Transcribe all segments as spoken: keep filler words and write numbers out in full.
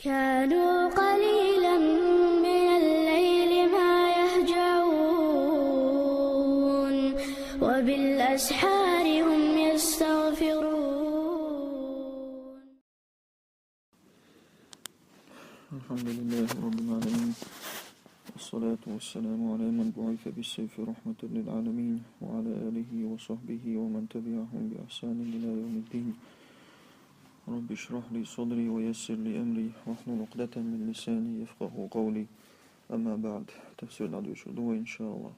كانوا قليلا من الليل ما يهجعون، وبالأسحار هم يستغفرون. الحمد لله رب العالمين، والصلاة والسلام على من بعث بالسيف رحمة للعالمين، وعلى آله وصحبه ومن تبعهم بإحسان إلى يوم الدين. رب اشرح لي صدري ويسر لي أمري واحلل عقدة من لساني يفقه قولي. أما بعد، تفسير العدو شدوه إن شاء الله.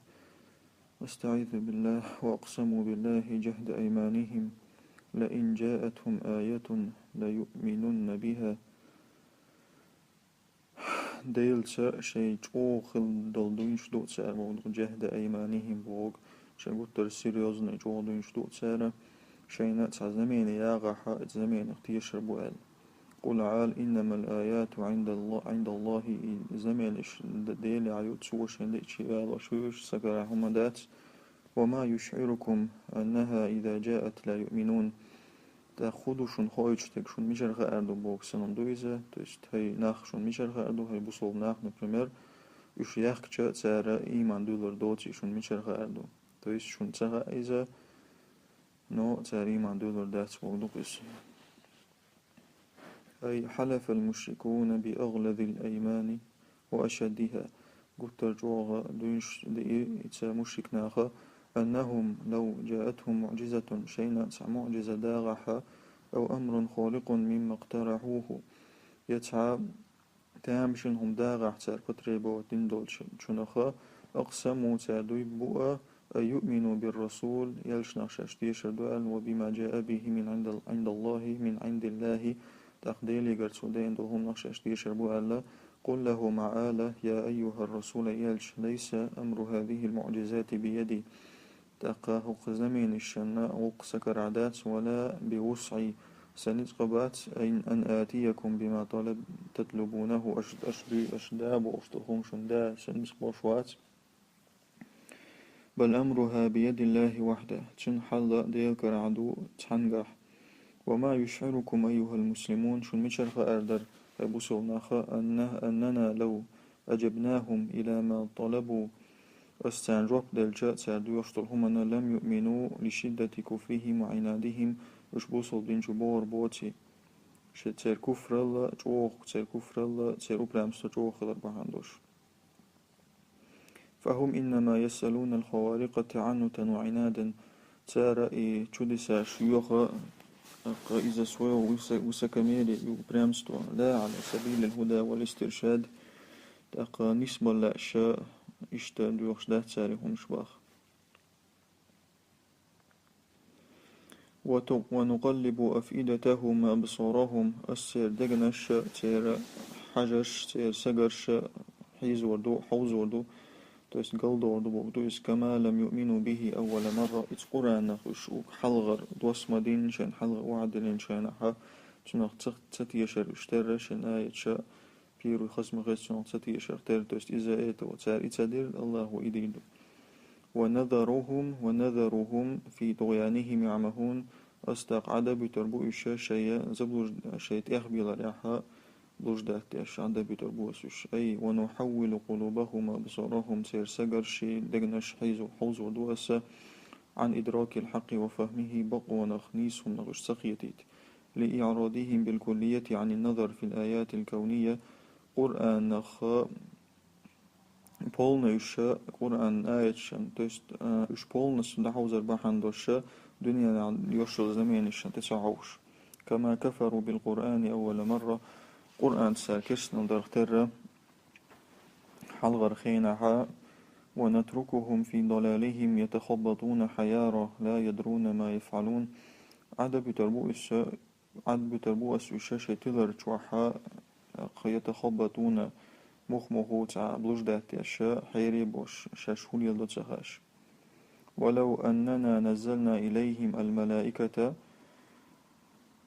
أستعيذ بالله، وأقسموا بالله جهد أيمانهم لئن جاءتهم آية ليؤمنن بها. Делаца шайн чӀогӀа хила дола дуйнаш ду цара, боху, جهد أيمانهم боху, шайн гуттар серьёзный чӀогӀа дуйнаш ду цара, шайна цхьа замена ягӀахь, оцу заменах тешар бу аьлла. قل, Ӏала, إنما الآيات عند الله, عند الله, и заменаш Делехь ю, Цо шайна деъча алош ву уьш, сан карахь хӀума дац. وما يشعركم أنها إذا جاءت لا يؤمنون. ТӀаккха хӀун ду шуна хоуьйтуш дерг, шуна мичара хаар ду боху санна ду иза, то есть хӀай нах, шуна мичара хаар ду, хӀай бусалба нах, например, уьш яьхкича цара ийман дуьллур доций шуна мичара хаар ду. То есть шуна ца хаьа иза, но цара ийман дуьллур дац боху ду иза. أي حلف المشركون بأغلظ الأيمان وأشدها. Гуттар чӀогӀа дуйнаш диира и цара мушрик наха, أنهم لو جاءتهم معجزة, шайна цхьа муӀжиза дагӀахь, أو أمر خارق مما اقترحوه, я цхьа тамашийна хӀума дагӀахь цара потребовать дина долчунах, أقسموا, цара дуй бу а, أن يؤمنوا بالرسول, элчанах шаьш тешар ду аьлла, وبما جاء به من عند, عند الله, من عند الله, тӀаккха Делегара цо деана долу хӀуманах шаьш тешар бу аьлла. قل لهم, Ӏала, يا أيها الرسول, элча, ليس أمر هذه المعجزات بيدي. ТӀаккха хӀокху заменашна гӀуллакх сан карахь дац, ولا بوسعي, сан ницкъ бац, أن, أن آتيكم بما طلب, تطلبونه, аша, аша дуй, аша да бохуш долу хӀума шуна да, сан ницкъ болуш вац. بل أمرها بيد الله وحده, цуьнан хьал Делан карахь ду цхьаьнгахь. وما يشعركم أيها المسلمون, шуна мичара хаар дара, хӀай бусалба нах, أن, أننا لو أجبناهم إلى ما طلبوا, аса царна жоп делча цара доьхуш долу хӀуманна, لم يؤمنوا لشدة كفرهم وعنادهم, уьш бусалба дин чу богӀур боций, ши-, церан куфралла чӀогӀа, церан куфралла, церан упрямство чӀогӀа хилар бахьана долуш. فهم إنما يسألون الخوارق تعنتا وعنادا. Цара и чудесаш йоьху, тӀаккха иза своё высо-, высокомерие и упрямство, لا على سبيل الهدى والاسترشاد, тӀаккха нисбала лаьа ша иштта доьхуш дац цара и хӀуманаш баха. وتق-, ونقلب أفئدتهم وأبصارهم, аса церан дегнаш, церан хьажаш, церан сагарш хьийзор ду, хьовзор ду, то есть галдор ду боху ду иза, كما لم يؤمنوا به أول مرة, иза Къуръанах уьш хьалхара дос ма дина, шайна хьалха ваӀда диллина шайнахьа, цунах ца, ца тешара уьш терра, шайн аяташа, первый хаза ма хеза цунах ца тешар терра, то есть иза это, цара и ца дира, Аллахо и дийр ду. ونذرهم، ونذرهم في طغيانهم يعمهون, аса тӀаккха Ӏадабуьтур бу уьш шайн заблуж-, шайн тӀехбийларехьа блуждать деш, Ӏадабуьтур бу аса уьш. أي ونحول قلوبهم وأبصارهم, церан сагарш, дегнаш хьийзо-, хьовзор ду аса, عن إدراك الحق وفهمه, бакъонах, нийса хӀуманах уьш ца кхетийта. لإعراضهم بالكلية عن النظر في الآيات الكونية, Къуръанах полный уьш Къуръан аяташна, то есть, а, уьш полностью дӀахьовзар бахьана долуш дуьненахь йолуш йолу заменашна тӀе ца хьовсуш. كما كفروا بالقرآن أول مرة, Къуръанца цара керстанал дарх терра, хьалхара хенахьа, ونتركهم في ضلالهم يتخبطون حيارى لا يدرون ما يفعلون. Ӏадабуьтур бу уьш, Ӏадабуьтур бу аса уьш шайн тилар чохьа, кхета хаббатуна, мух-муху цхьа блуждать деш, хьере а болуш, шаьш хӀун леладо ца хууш. ولو أننا نزلنا إليهم الملائكة,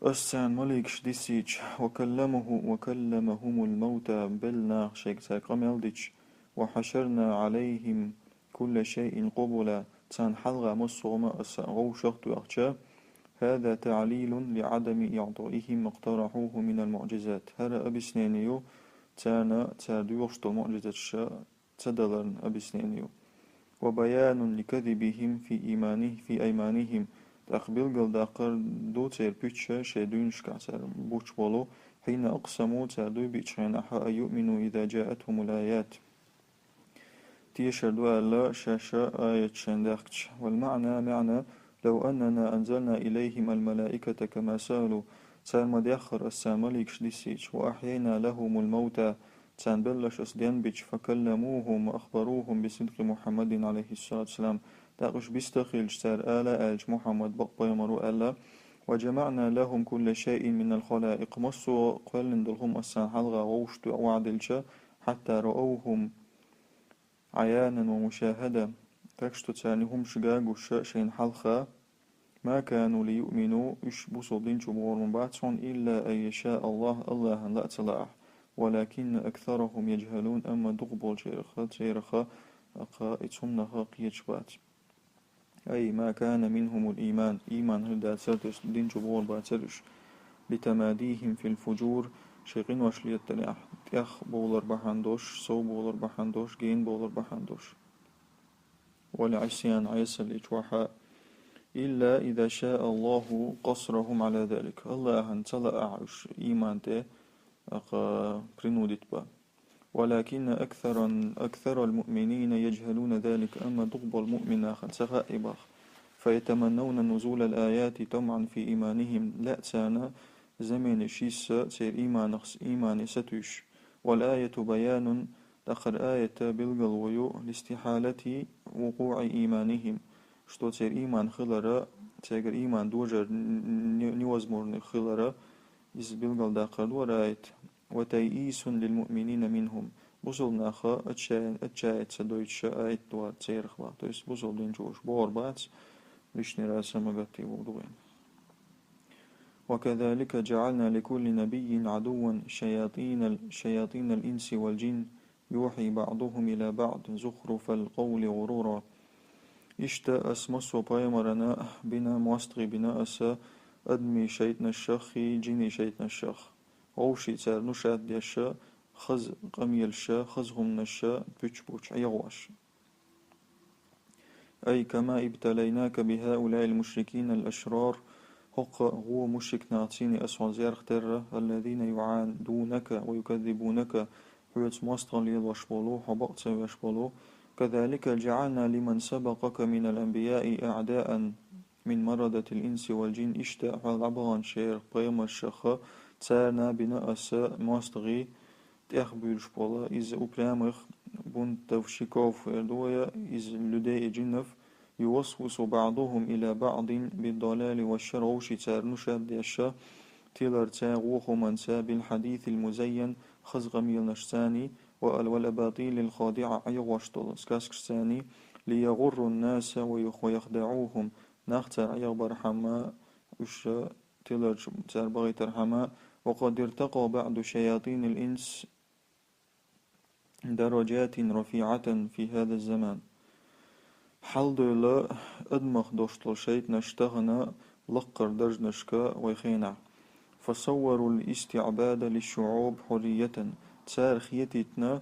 аса царна маликаш диссийча, وكلمه-, وكلمهم الموتى, белла нах шайга цаьрга къамел дича, وحشرنا عليهم كل شيء قبلا, царна хьалха массо а хӀума аса вовшах а тоьхча, هذا تعليل لعدم إعطائهم ما اقترحوه من المعجزات. ХӀара объяснение ю, царна цара доьхуш долу муӀжизаташ ца даларна объяснение ю. وبيان لكذبهم في إيمانه، في أيمانهم. ТӀаккха билгалдаккхар ду церан пуьчаш шайн дуьйнашкахь цара буьйцуш болу, حين أقسموا, цара дуй биъчу хенахь, أن يؤمنوا إذا جاءتهم الآيات. Тешар ду аьлла, шаьш аяташ шайна даьхкича. والمعنى, маьӀна: لو أننا أنزلنا إليهم الملائكة كما سألوا, цара ма деххара аса царна маликаш диссийча, وأحيينا لهم الموتى, царна белларш аса денбича, فكلموهم وأخبروهم بصدق محمد عليه الصلاة والسلام, тӀаккха уьш бист а хилча, цара ала а аьлча, Мухьаммад бакъ пайхамар ву аьлла, وجمعنا لهم كل شيء من الخلائق, массо а кхоьллина долу хӀума аса царна хьалха вовшахтоха ваӀда диллича, حتى رأوهم عيانا ومشاهدة, так что царна и хӀумаш гуш шайна хьалха, ما كانوا ليؤمنوا, уьш бусалба дин чу богӀур ма бац хьуна, إلا أن يشاء الله, АллахӀан лаьа ца лаахь, ولكن أكثرهم يجهلون, амма дукхахболчарах, царах, тӀаккха и цунах кхеташ бац. أي ما كان منهم الإيمان, иман хир дацара, то есть дин чу богӀур бацара уьш, لتماديهم في الفجور, шайн къинош летарехь, тӀех бовлар бахьана долуш, сов бовлар бахьана долуш, гена бовлар бахьана долуш. والعصيان, Ӏесаллин чохь а, إلا إذا شاء الله قصرهم على ذلك. АллахӀан ца лаахь уьш иман тӀе, тӀаккха принудить бан. ولكن أكثر، أكثر المؤمنين يجهلون ذلك, амма дукхахболу муъмин нахана ца хаьа и боху. فيتمنون نزول الآيات طمعا في إيمانهم, лаьа царна заменаш йисса церан иманах, имане сатуьйсуш. والآية بيان, тӀаккха хӀара аят билгало ю, لاستحالة وقوع إيمانهم, что церан иман хилар, цигара иман дожар н-, н-, невозможно хилар, иза билгалдаккхар ду хӀара аят. وتيئيس للمؤمنين منهم. Бусалба нах отчаян-, отчаять ца дойтуш аят ду хӀара церах боху. То есть бусалба дин чу уьш богӀур бац, лишний раз ма гатде боху дугӀин. وكذلك جعلنا لكل نبي عدوا شياطين ال-، شياطين الإنس والجن يوحي بعضهم إلى بعض زخرف القول غرورا. Иштта аса массо а пайхамарана бина, мостагӀий бина аса адамийн шайтӀанашах а, джинийн шайтӀанашах а. Вовшийн цара нушат деш, хаза къамелаш, хаза хӀуманаш пуьчбуьйцуш, Ӏехош. أي كما ابتليناك بهؤلاء المشركين الأشرار, хӀокху гӀо мушрик нахаца аса хьуна зерха терра, الذين يعادونك ويكذبونك, хьоьца мостагӀалла лелош болу, хьо бакъ ца веш болу. كذلك جعلنا لمن سبقك من الأنبياء أعداء من مردة الإنس والجن, иштта хьол дӀабаханчу шеран пайхамаршах царна бина аса мостагӀий тӀехбуьйлуш болу, из упрямых бунтовщиков эр ду вай, из людей и джиннов, يوسوس بعضهم إلى بعض بالضلال والشر, вовшийн цара нушат деш, тиларца, гӀо хӀуманца, بالحديث المزين, хаза къамеланашцаний, وال-، والأباطيل الخادعة, Ӏехош долу сказкашцаний, ليغروا الناس ويخ-، ويخدعوهم, нах цара Ӏехабархьама, уьш тиларца цара бахийтархьама, وقد ارتقى بعض شياطين الإنس درجات رفيعة في هذا الزمان. Хьалдойла адамах долуш долу шайтӀанаш тахана лаккхара даржанашка вай хенахь. فصوروا الاستعباد للشعوب حرية. Цара хетийтина,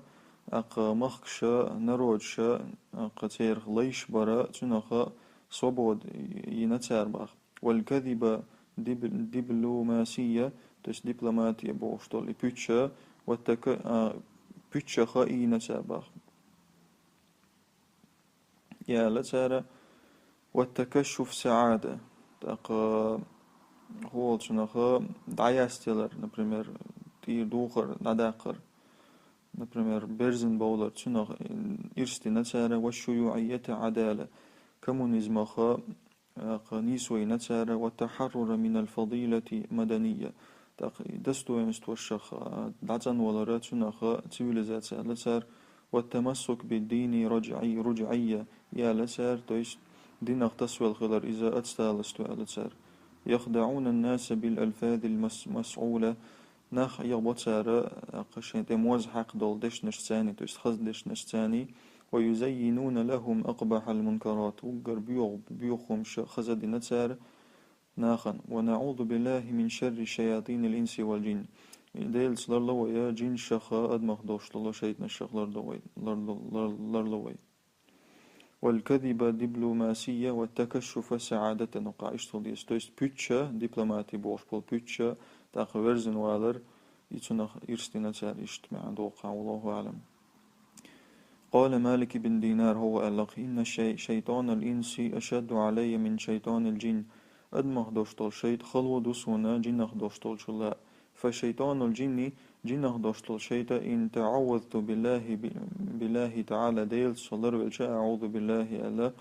аккха махкаша, народаша, аккха церах лайш бара, цунаха свобода йина цара баха. والكذب دب-، دبلوماسية, то есть дипломатия бохуш долу и пуьча, вот така-, а, пуьчаха йина цара баха. Яла цара, والتكشف سعادة. ТӀаккха хӀолцунаха дӀаястелар, например, тӀера духар дӀадаккхар, например, берзан бовлар, цунах ирс дина цара, والشيوعية عدالة. Коммунизмаха, аккха нийсо йина цара, والتحرر من الفضيلة مدنية. ТӀаккха и достоинствошах, а, дӀацӀанвалара цунах цивилизация аьлла цара, والتمسك بالدين رجعي-، رجعية, аьлла цара, то есть динах тасавелла хилар иза отсталость ду аьлла цара. يخدعون الناس بالألفاظ المس-، المسعولة. Нах Ӏехабо цара, аккха шайн тӀе моз хьаькхна долу дешнашцаний, то есть хаза дешнашцаний, ويزينون لهم أقبح المنكرات, уггар боьха, боьха хӀумаш хаза дина цара, нахана. ونعوذ بالله من شر شياطين الإنس والجن. Делаца ларла вай жинашха, адамах дош долу шайтӀанашха ларла вай, ларла, лар-, ларла вай. والكذب الدبلوماسي والتكشف سعادة, нукъа иштта деза. То есть пуьчча, дипломати бохуш болу пуьчча, тӀаккха верзина валар, и цунах ирс дина цара, иштта маьӀна доккху, والله أعلم. قال مالك بن دينار, хӀокхо аьлла-кх: إن شي-, شيطان الإنس أشد علي من شيطان الجن. Адамах дош долу шайтӀа хала ду суна жинах дош долчул а. فشيطان الجن, жинах дош долу шайтӀа, إن تعوذت بالله, ب-, بالله تعالى, Делаца со ларвелча, أعوذ بالله аьлла,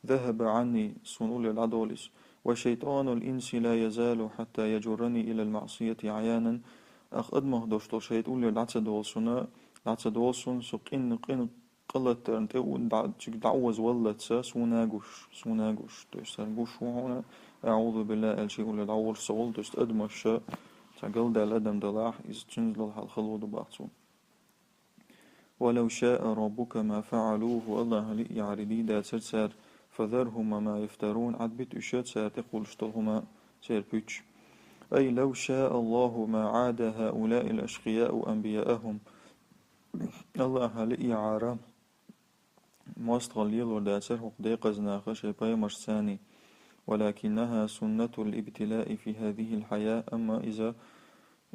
ذهب عني, суна уллера дӀадолу иза. وشيطان الإنس لا يزال حتى يجرني إلى المعصية عيانا. Ах, адамах дош долу шайтӀа уллера дӀа ца долу суна, дӀа ца долу суна, со къин, къин къа латтарна тӀе у-, дӀа-, цига дӀаоза валлалц, суна гуш, суна гуш. То есть цара гуш ву хьуна, أعوذ بالله аьлча, уллера дӀаволуш ца волу, то есть адамаш, цхьа галдаьлла адам далахь, иза цуьнца долу хьал хала ду боху цо. ولو شاء ربك ما فعلوه, АллахӀан лиъ яхьарий дийр дацара цара, فذرهم وما يفترون, Ӏад бита уьш цара тӀекхуллуш долу хӀума, церан пуьчча. أي لو شاء الله ما عاد هؤلاء الأشقياء أنبياءهم. АллахӀан лиъ яхьара, мостагӀалла лелор дацара хӀокху декъаза наха шайн пайхамаршцаний. ولكنها سنة الابتلاء في هذه الحياة, амма иза,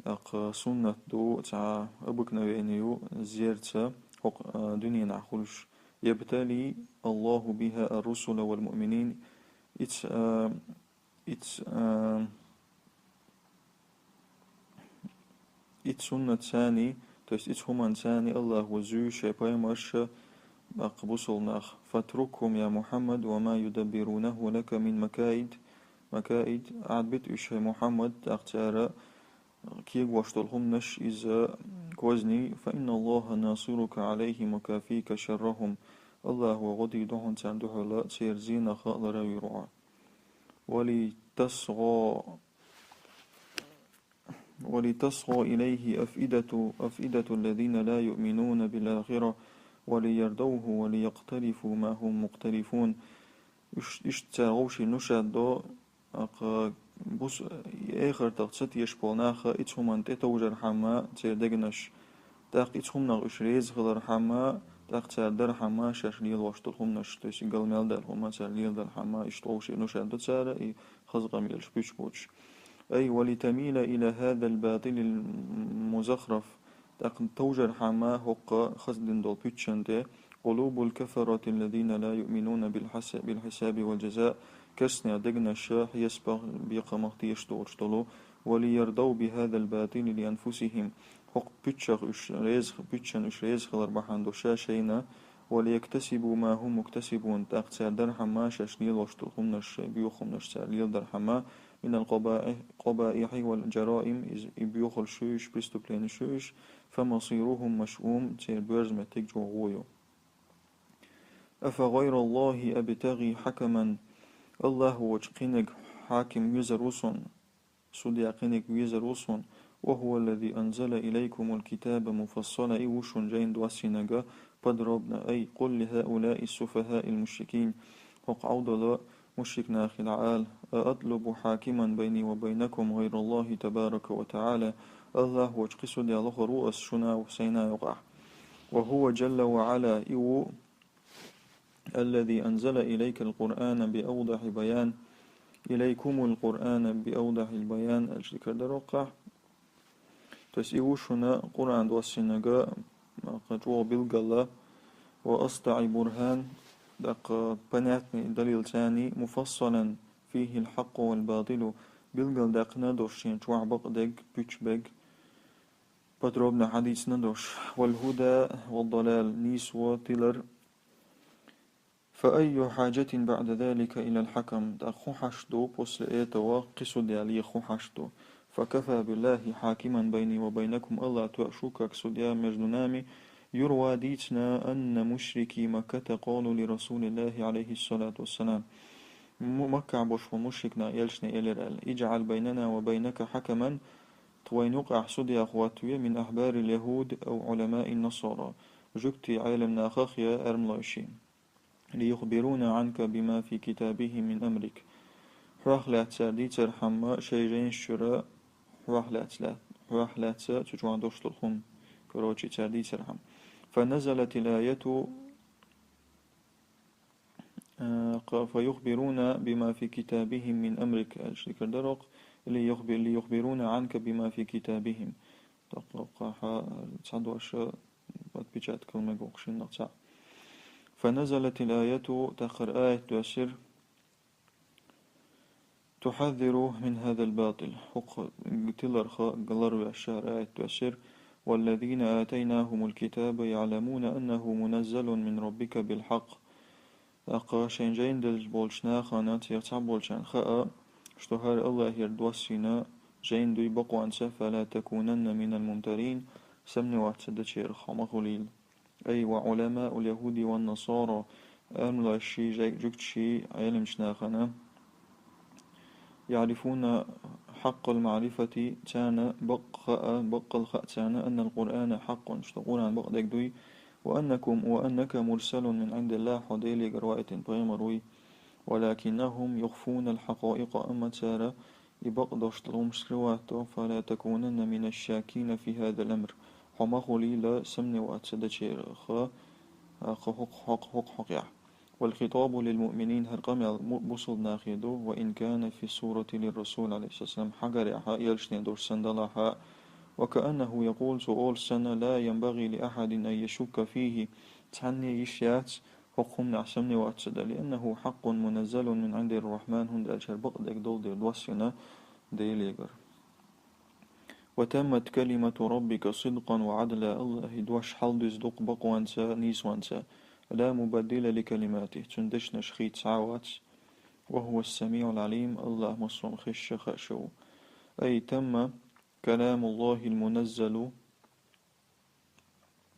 тӀаккха, суннат ду, цхьа обыкновение ю зерца хӀокху, а, дуьненахь хуьлуш. يبتلي الله بها الرسل والمؤمنين. Иц-, а, Иц-, а, иц суннатцаний, то есть иц хӀуманцаний АллахӀа зуьйш шайн пайхамарш, тӀаккха, бусалба нах. فاتركهم يا محمد وما يدبرونه لك من مكائد, مكائد, Ӏад бита уьш, хӀай Мухьаммад, тӀаккха цара кегош долу хӀуманаш, иза козни, فإن الله ناصرك عليهم وكافيك شرهم. АллахӀа гӀо дийр ду хьуна царна дуьхьал, церан зенах ларвийр ву хьо. ولتصغى، ولتصغى إليه أفئدة، أفئدة الذين لا يؤمنون بالآخرة وليرضوه وليقترفوا ما هم مقترفون. Уьш, иштта цара вовшийн нушадо, тӀаккха бус-, эхартах ца тешаш болу наха иц хӀуманна тӀетовжархьама церан дегнаш. ТӀаккха иц хӀуманах уьш реза хилархьама, тӀаккха цара дархьама шаьш лелош долу хӀуманаш, то есть и гал мел даьлла хӀума цара леладархьама, иштта вовшийн нушадо цара, и хаза къамелаш пуьчбуьтуш. أي ولتميل إلى هذا الباطل المزخرف. ТӀаккха товжархьама хӀокху хаза дина долу пуьччан тӀе, قلوب الكفرة الذين لا يؤمنون بالحس-، بالحساب والجزاء, керстанех дегнаш хьесапах, бекхамах тешаш долуш долу, وليرضوا بهذا الباطل لأنفسهم, хӀокху пуьччах уьш реза, пуьччан уьш реза хилар бахьана долуш шайна, وليكتسبوا ما هم مكتسبون, тӀаккха цара дархьама шаьш лелош долу хӀуманаш, шайн боьху хӀуманаш цара леладархьама, من القبائح، قبائح والجرائم, иза и боьхалш ю уьш, преступлениеш ю уьш, فمصيرهم مشؤوم, церан боьрза меттиг чӀогӀа вон ю. أفغير الله أبتغي حكما, АллахӀ воцчу кхиниг хьаким везар ву суна, судья кхиниг везар ву суна, وهو الذي أنزل إليكم الكتاب مفصلا, и ву шуна жайна доссийнарг подробно, أي قل لهؤلاء السفهاء المشركين, хӀокху Ӏовдала мушрик нахе дӀаала, أأطلب حاكما بيني وبينكم غير الله تبارك وتعالى, АллахӀ воцчу кхин судья лохур ву ас шуна, сайна юкъахь. وهو جل وعلا, и ву الذي أنزل إليك القرآن بأوضح بيان، إليكم القرآن بأوضح البيان, аьлча дикар дара хӀокхахь. То есть и ву шуна Къуръан доссийнарг, тӀаккха, чӀогӀа билггала, وأسطع برهان, тӀаккха, понятный далилцаний, مفصلا فيه الحق والباطل, билггал даьккхина долуш шен чохь бакъдерг, пуьчберг, подробно хьадийцина долуш, والهدى والضلال, нийсо, тилар. فأي حاجة بعد ذلك إلى الحكم, тӀаккха хӀун хьашт ду после этого, кхин судья леха хӀун хьашт ду? فكفى بالله حاكما بيني وبينكم, АллахӀ тоьаш ву как судья между нами, يروى, дийцина, أن مشركي مكة قالوا لرسول الله عليه الصلاة والسلام, М-, Маккахь болуш болу мушрик нах элчане элира аьлла: اجعل بيننا وبينك حكما, тхо вайна юкъахь судья хӀоттаве, من أحبار اليهود أو علماء النصارى, жуьгтийн Ӏелам нахах я аьрмалойшийн. ليخبرونا عنك بما في كتابهم من أمرك. Хьох лаьцна цара дийцархьама, шоай жайнаш чура хьох лаьцна, хьох лаьцна цу чу дош долу хӀума. Короче, цара дийцархьама. فنزلت الآية، а, ق-، فيخبرون بما في كتابهم من أمرك, аьлча дикар дара-кх, или юхби-, ليخبرون عنك بما في كتابهم. ТӀаккха хьа цхьа дош отпечаткал мега вокху шиннах цхьаъ. فنزلت الآية, тӀаккха аят доьссира, تحذر من هذا الباطل. ХӀокху тиларх ларвеш аят доьссира. والذين آتيناهم الكتاب يعلمون أنه منزل من ربك بالحق. ТӀаккха шайна жайна делла болчу нахана, цех цхьаболчарна хаьа, что хӀара АллахӀера доссийна жайна дуй бакъонца, فلا تكونن من الممترين, сомневаться дечарах хьо ма хуьлийла. أي وعلماء اليهود والنصارى, амлашший, жуьгташший, Ӏеламчу нахана, يعرفون حق المعرفة, царна бакъ хаьа, бакъ хаьа царна, أن القرآن حق, что Къуръан бакъдерг дуй, وأنكم، وأنك مرسل من عند الله, хьо Делегара ваийтина пайхамар вуй. ولكنهم يخفون الحقائق, амма цара и бакъдолчу хӀуманаш скрывать до, فلا تكونن من الشاكين في هذا الأمر. Хьо ма хуьлийла сомневаться дечарах хӀокху, хӀокху, хӀокху хьокъехь. والخطاب للمؤمنين, хӀара къамел му-, бусалба нахе ду, وإن كان في الصورة للرسول عليه الصلاة والسلام, хьагарехь, элчане долуш санна далахь а, وكأنه يقول, цо олуш санна, لا ينبغي لأحد أن يشك فيه, цхьанне йиш яц хӀокху хӀуманехь сомневаться дан, لأنه حق منزل من عند الرحمن, хӀунда аьлча хӀара бакъдерг долу дела доссийна Делегара. وتمت كلمة ربك صدقا وعدلا, АллахӀан дош хьалдуьзна ду-кх бакъонца, нийсонца, لا مبدل لكلماته, цуьнан дешнаш хийца цхьа а вац, وهو السميع العليم, АллахӀ массо а хезаш а, хууш а ву. أي تم كلام الله المنزل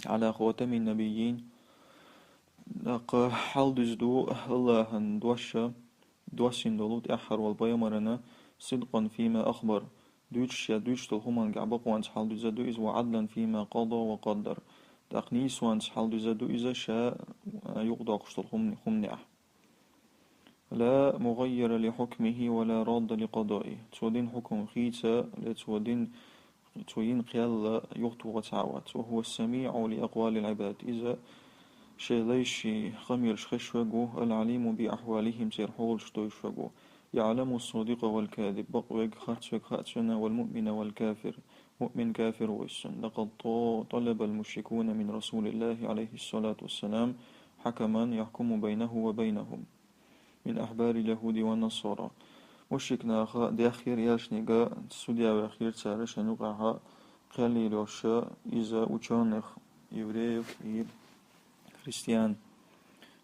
على خاتم النبيين, тӀаккха хьалдуьзна ду АллахӀан дош, доссийна долу тӀаьххьара волу пайхамарна, صدقا فيما أخبر, дуьйцуш, ша дуьйцуш долу хӀуманехь бакъонца хьалдуьзна ду иза, وعدلا فيما قضى وقدر, тӀаккха нийсонца хьалдуьзна ду иза ша, а, юкъадоккхуш долу хӀумане-, хӀуманехь. لا مغير لحكمه ولا راد لقضائه. Цо дина хьукам хийца, я цо дина, цо йина кхел юхатоха цхьа а вац. وهو السميع لأقوال العباد. Иза шайн лайшан къамелаш хезаш верг ву, العليم بأحوالهم, церан хьолаш тойуш верг ву. يعلم الصادق والكاذب. Бакъверг, харцверг хаьа цунна, والمؤمن والكافر. Муъмин, кафир ву иза цунна. لقد ط-، طلب المشركون من رسول الله عليه الصلاة والسلام حكما يحكم بينه وبينهم من أحبار اليهود والنصارى. Мушрик наха даьхкира элчанга, судья ваьхкира цара шайна юкъахь кхел йолуш, иза учёных, евреев и христиан.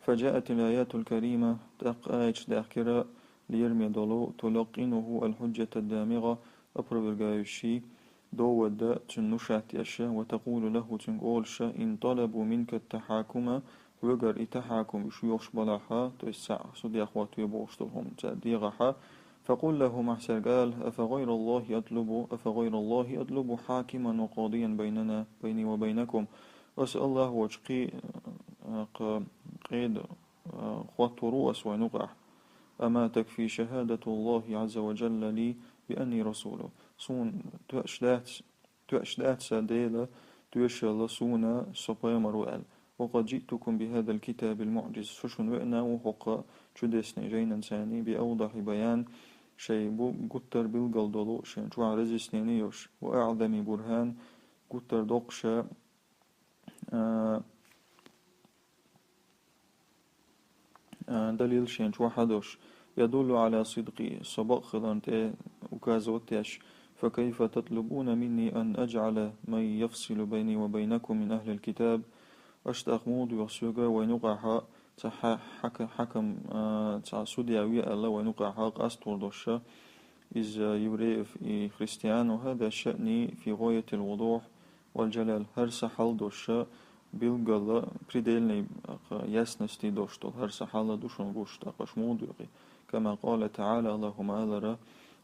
فجاءت الآيات الكريمة, тӀаккха аяташ даьхкира лераме долу, تلقنه الحجة الدامغة, опровергающий довод дан цуьнан нушат еш, وتقول له, цуьнга олуш, إن طلبوا منك التحاكم, хьоьгара и тахьакум уьш йохуш балахь, то есть цхьаъ судья хӀоттаве бохуш долу хӀума цара дехахь, فقل لهم, ахь цаьрга ала, أفغير الله أطلب، أفغير الله أطلب حاكما وقاضيا بيننا، بيني وبينكم. Аса АллахӀ воцчу кхин, а, кхин къеда, а, хӀоттор ву аса вайна юкъахь? أما تكفي شهادة الله عز وجل لي بأني رسوله. Суна тоьаш дац, тоьаш дац сан Делан тоьшалла суна, со пайхамар ву аьлла. وقد جئتكم بهذا الكتاب المعجز. Со шуна веана ву хӀокху чудесни жайнанца, بأوضح بيان, шайн бу-, гуттар билгал долу, шайн чохь разъяснени йолуш, وأعظم برهان, гуттар доккхуш, а, а, далил шайн чохь а долуш, يدل على صدقي, со бакъ хиларна тӀе указывать деш, فكيف تطلبون مني أن أجعل من يفصل بيني وبينكم من أهل الكتاب؟ Аша тӀаккха муха доьху соьга вайна юкъахь цхьа хьа-, хьака-, хьакам, а, цхьа судья ве аьлла вайна юкъахь къастор долуш, иза евреев и христиан, وهذا شأني في غاية الوضوح والجلال. ХӀара сан хьал долуш, билггала, предельный, а, ясности долуш долу хӀара сан хьал ду шуна гуш, тӀаккха аша муха доьху? كما قال تعالى, АллахӀа ма аллара: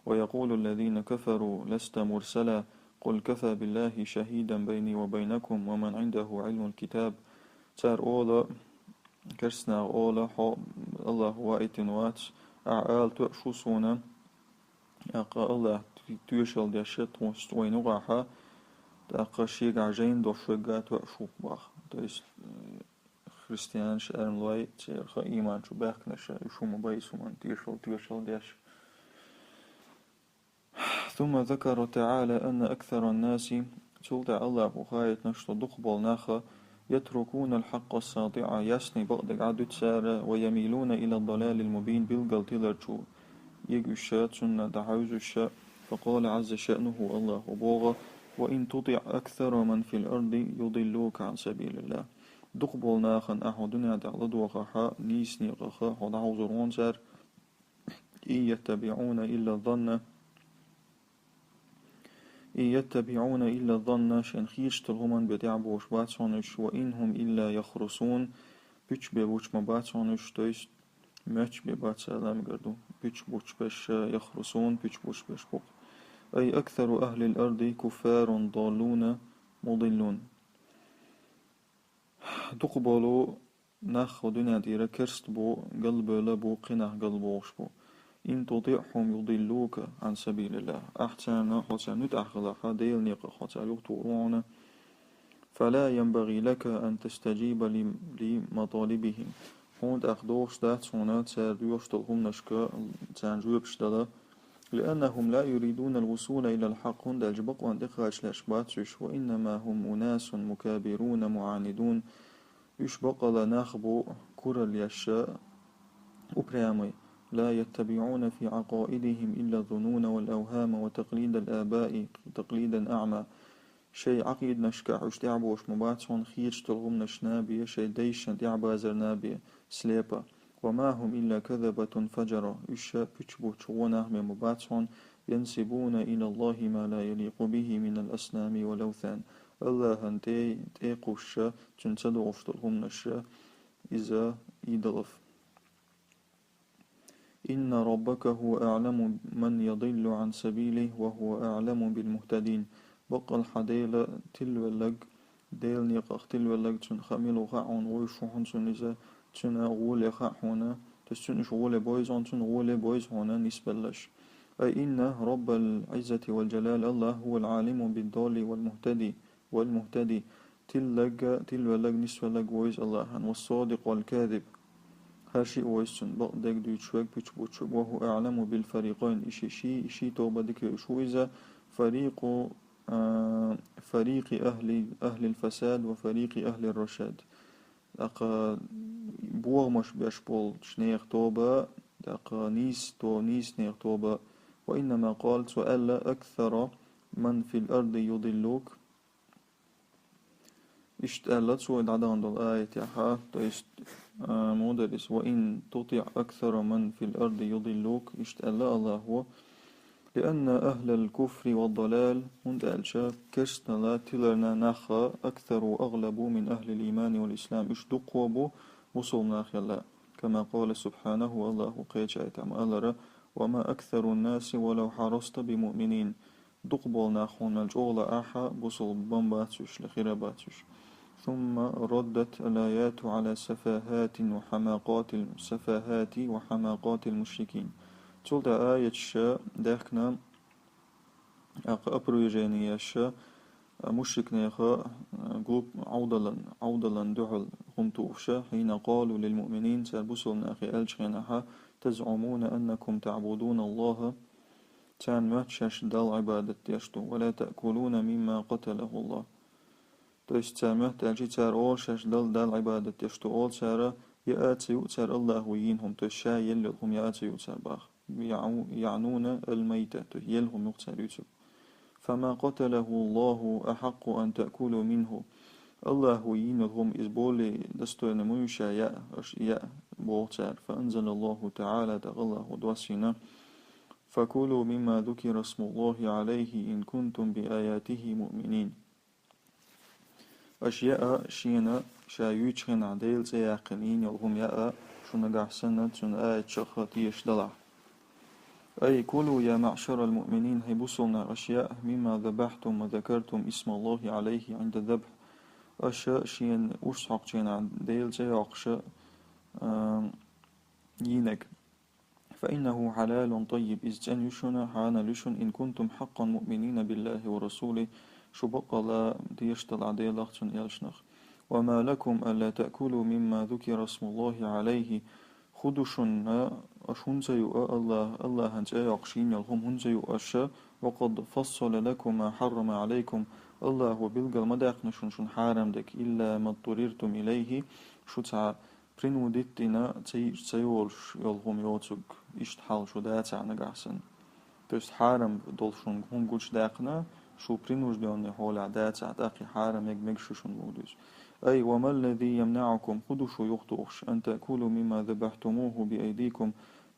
ويقول الذين كفروا لست مرسلا قل كفى بالله شهيدا بيني وبينكم ومن عنده علم الكتاب. Цара ола, керстанаха ола, хьо АллахӀа ваийтина вац, ахь ала тоьаш ву суна, ТӀаккха Аллахь тоьшалла деш тхуна вайна юкъахь, тӀаккха шегахь жайна дош вайга тоьаш ву боху. То есть, э, христианаш, адамлой, церан ийман чу баьхкинарш, уьш хӀума бай, уьш хӀуманна тоьшалла, тоьшалла деш. ثم ذكر تعالى أن أكثر الناس, цул тӀаьхьа Аллахьо хаийтина, что дукхахболу нах يتركون الحق الساطع, ясный бакъдерг Ӏадуьту цара, ويميلون إلى الضلال المبين, билггал тилар чу эгна уьш, цунна дӀахьевза уьш. فقال عز شأنه, Аллахьо боху: وإن تطع أكثر من في الأرض يضلوك عن سبيل الله. Дукхахболу нахана ахьа дуьнен тӀехь ладогӀахь, нийса некъах хьо дӀахьовзор ву цара, إن يتبعون إلا الظن، إن يتبعون إلا الظن, шайна хеташ долу хӀуманна бен тӀаьхьабохуш бац хьуна уьш, وإن هم إلا يخرصون, пуьчаш бен буьйцуш ма бац хьуна уьш, то есть моьттуш бен бац, ала мегар ду, пуьчаш буьйцуш берш, يخرصون, пуьчаш буьйцуш берш бу-кх. أي أكثر أهل الأرض كفار ضالون مضلون. Дукхахболу нах хӀокху дуьнен тӀера керста бу, галбевлла бу, кхин нах галбохуш бу. إن تطعهم يضلوك عن سبيل الله. Ахьа царна, хьо царна муьтӀахь хилахь, Делан некъах хьо цара юхатухур ву хьуна. فلا ينبغي لك أن تستجيب ل، لمطالبهم. Хьуна тӀаккха догӀуш дац хьуна цара доьхуш долу хӀуманашка царна жоьпаш дала. لأنهم لا يريدون الوصول إلى الحق, хӀунда аьлча бакъонна тӀекхачалуш бац уьш, وإنما هم أناس مكابرون معاندون. Уьш баккъалла нах бу куралла еш, упрямый. لا يتبعون في عقائدهم إلا الظنون والأوهام وتقليد الآباء تقليدا أعمى. Шайн Ӏакъиданашкахь уьш тӀаьхьабохуш ма бац хьуна хеташ долу хӀуманашна бен, шайн дайшна тӀаьхьабазарна бен, слепо. وما هم إلا كذبة فجرة. Уьш пуьчаш буьйцуш гӀо нах бен ма бац хьуна, ينسبون إلى الله ما لا يليق به من الأصنام والأوثان. Аллахьан тӀе, тӀе кхуссуш, цуьнан ца догӀуш долу хӀуманаш, иза идолов. إن ربك هو أعلم من يضل عن سبيله وهو أعلم بالمهتدين. Баккъалла хьан Дела тилвелларг, Делан некъах тилвелларг, цунна хаа мила ву хаьа хьуна, вуй шу хьуна цунна иза, цуьнан гӀоле хаьа хьуна, то есть цуьнан уьш гӀоле бовза хьуна, цуьнан гӀоле бовза хьуна нисбелларш. أي إن رب العزة والجلال الله هو العالم بالضال والمهتدي، والمهتدي. Тилвелларг, тилвелларг, нисвелларг ву иза Аллахьан, والصادق والكاذب. ХӀара шиъ ву иза цуьнан бакъдерг дуьйцуш верг, пуьчаш буьйцуш верг. وهو أعلم بالفريقين. И ши, ши, и ши тоба дика вевзаш ву иза, فريق، а, فريق أهل، أهل الفساد وفريق أهل الرشاد. ТӀаккха бохамаш беш болчу нехан тоба, тӀаккха нийса то-, нийса нехан тоба. وإنما قال, цо аьлла, أكثر من في الأرض يضلوك. Иштта аьлла цо и дӀадахана долу аятехь, то есть, а, мударрис, وإن تطع أكثر من في الأرض يضلوك, иштта аьлла Аллахьо, لأن أهل الكفر والضلال, хӀунда аьлча керстаналла, тиларна нах أكثر وأغلب من أهل الإيمان والإسلام, уьш дуккха бу бусалба нахал, كما قال سبحانه, Аллахьо кхечу аятехь ма-аллара, وما أكثر الناس ولو حرصت بمؤمنين. Дукха болу нах хьуна мел чӀогӀа лаахь а, бусалба бан бац уьш, хир а бац уьш. ثم ردت الآيات على سفاهات وحماقات ال-، سفاهات وحماقات المشركين. Цул тӀаьхьа аяташ даьхкина, тӀаккха опровержение еш, мушрикнеха, глуп-, Ӏовдалан, Ӏовдалан дуьхьал хӀума тухуш, حين قالوا للمؤمنين, цара бусалба нахе аьллачу хенахь, تزعمون أنكم تعبدون الله, царна моьтту шаьш Далла Ӏибадат деш ду, ولا تأكلون مما قتله الله. То есть царна моьтту аьлча, цара олу шаьш Далла, Далла Ӏибадат деш ду олу цара, яа а ца юу цара Аллахьо йийна хӀума, то есть ша елла йолу хӀума яа а ца юу цара баха. يعنون الميتة, то есть елла хӀума ю-кх цара юьйцург. فما قتله الله أحق أن تأكلوا منه. Аллахьо йийна йолу хӀума иза более достойно ма ю ша яа, аша яа, боху цара. فأنزل الله تعالى, тӀаккха Аллахьо доссийна, فكلوا مما ذكر اسم الله عليه إن كنتم بآياته مؤمنين. Аша яа, шена ша юьйцучу хенахь Делан цӀе яьккхина йийна йолу хӀума яа, шу нагахь санна цуьнан аяташах тешаш далахь. أي كلوا يا معشر المؤمنين, хӀай бусалба нах, аша яа, مما ذبحتم وذكرتم اسم الله عليه عند الذبح. Аша шена урс хьокхучу хенахь Делан цӀе йоккхуш, а, йийнарг. فإنه حلال طيب, иза цӀена ю шуна, хьанал ю шуна, إن كنتم حقا مؤمنين بالله ورسوله, шу бакъалла дешдала Делах, цун элчанах. وما لكم ألا تأكلوا مما ذكر اسم الله عليه, хӀун ду шуна, аша хӀунда ца юу Аллахь, Аллахьан цӀи йоаккхаш йина йола хӀума хӀунда ца юу аша, وقد فصل لكم ما حرم عليكم, Аллахьо билгал ма даьккхина шуна, шуна хьарам дерг, إلا ما اضطررتم إليه, шу цхьа принудить дина ца йиъча ца йолуш йолу хӀума йоцург, иштта хьал шу дацахь нагахь санна. То есть хьарам долуш хӀума гучудаьккхина, шу принуждённый хьолехь дацахь, тӀаккха и хьарам мега мегаш ю шуна боху иза. أي وما الذي يمنعكم, хӀун ду шу юхатухуш, أن تأكلوا مما ذبحتموه بأيديكم,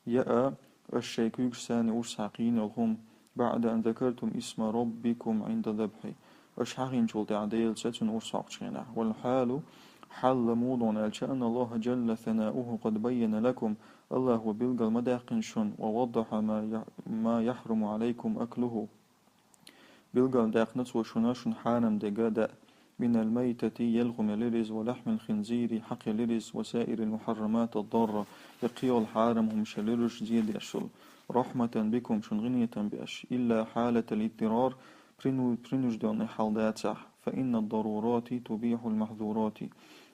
яа, аша шайн куьйгашца урс хьаькхна йолу хӀума, بعد أن ذكرتم اسم ربكم عند الذبح, аша хьахийначул тӀаьхьа Делаца цунна урс хьокхучу хенахь. والحال, хьал муха ду аьлча, أن الله جل ثناؤه قد بين لكم, Аллахьо билгал ма даьккхина шуна, ووضح ما ي-, ما يحرم عليكم أكله. Билгал даьккхина цо шуна, шуна хьарам дерг даа. من الميتة, елла хӀума ялар иза, ولحم الخنزير, хьакха ялар иза, وسائر المحرمات الضارة, я кхин йолу хьарам хӀумаш ялар уьш, зе деш йолу. رحمة بكم, шуна гӀинийтам беш. إلا حالة الاضطرار, прину-, принуждённый хьал дацахь, فإن الضرورات تبيح المحظورات.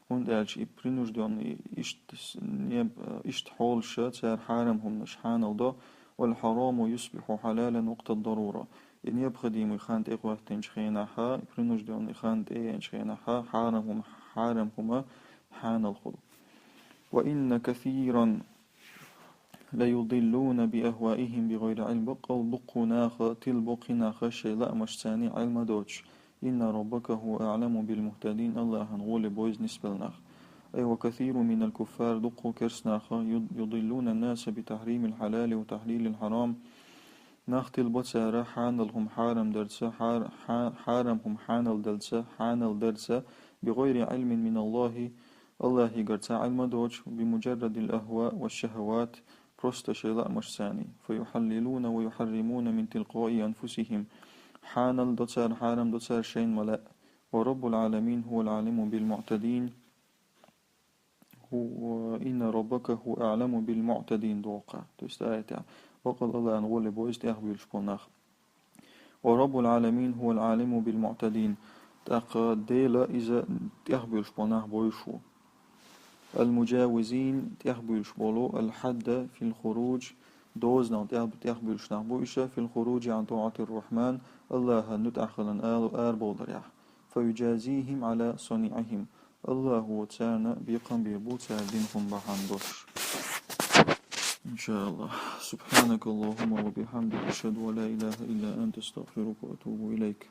ХӀунда аьлча и принуждённый, иштта с-, не-, иштта хьолаша цара хьарам хӀуманаш хьанал до, والحرام يصبح حلالا وقت الضرورة. И необходимый хан тӀехӀоьттинчу хенахьа, и принуждённый хан тӀееанчу хенахьа, хьарам хӀума, хьарам хӀума хьанал хуьлу. وإن كثيرا ليضلون بأهوائهم بغير علم. Баккъал дуккха наха тилбо кхин нах шайн лаамашца Ӏилма доцуш. إن ربك هو أعلم بالمهتدين, Аллахьан гӀоле бойза нисбелла нах. أي وكثير من الكفار, дуккха керста наха, يض-, يضلون الناس بتحريم الحلال وتحليل الحرام. Нах тилбо цара хьанал хӀума хьарам дарца, хьар-, хьа-, хьарам хӀума хьанал дарца, хьанал дарца, بغير علم من الله, Аллахьигара цхьа Ӏилма доцуш, بمجرد الأهواء والشهوات, просто шайн лаамашца. فيحللون ويحرمون من تلقاء أنفسهم. Хьанал до цара, хьарам до цара шайна ма лаьа. ورب العالمين هو العالم بالمعتدين. هو، إن ربك هو أعلم بالمعتدين доккха. То есть аятехь. Баккъал Аллахьан гӀоле бойза тӀехбуьйлуш болу нах. ورب العالمين هو العالم بالمعتدين. ТӀаккха Дела иза тӀехбуьйлуш болу нах бойзуш ву. المجاوزين, тӀехбуьйлуш болу, الحد في الخروج, дозанал тӀех-, тӀехбуьйлуш нах бу иша, في الخروج عن طاعة الرحمن, Аллахьан нуьтӀахь хилан ала арабовларехь. فيجازيهم على صنيعهم. Аллахьо царна бекхам бийр бу цара дина хӀума бахьана долуш. إن شاء الله. سبحانك اللهم وبحمدك، أشهد أن لا إله إلا أنت، أستغفرك وأتوب إليك.